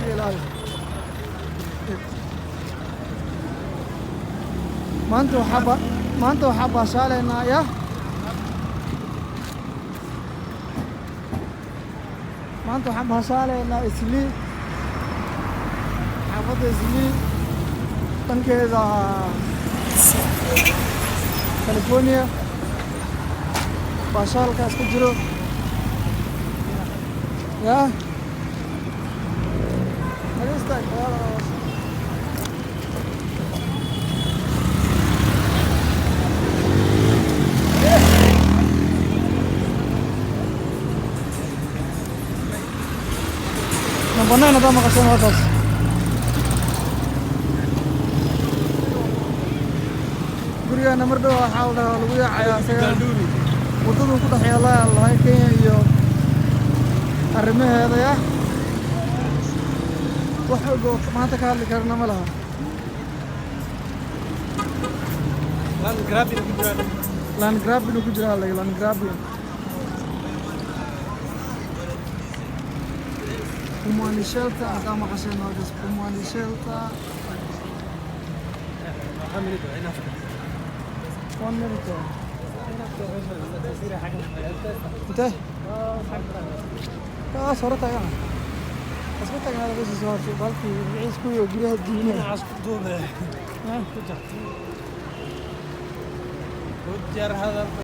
Iska ilaali. Maanta waxaa baashaaleynaa ya. Maanta waxaan baashaaleynaa Islii, xaafadda Islii, dhankeeda California. Baashaalkaas ku jiro ya. Naga istaag. Number 9 haddaa maqasheen, waa kaas. Gurigaana mar dhow waxaa la dhahaa lagu yaacayaa isaga. Waddaduu ku dhex yaallaa lahay Kenya iyo arrimaheeda ya. Wax og oo maanta ka hadli karna ma laha. Land grabbing ku jiraan. Land grabbing uu ku jiraa lag, land grabbing. Pumwani Shelter haddaa maqasheen, waa kaas Pumwani Shelter. 1 minute enough. 1 minute waa. Intee kaas hore taagana iska taagnaada bas soo hortay balkii magaciis kuwii oo guryaha duunaya. Dhinacaas ku duube. Ku jar. Ku jar hadalka.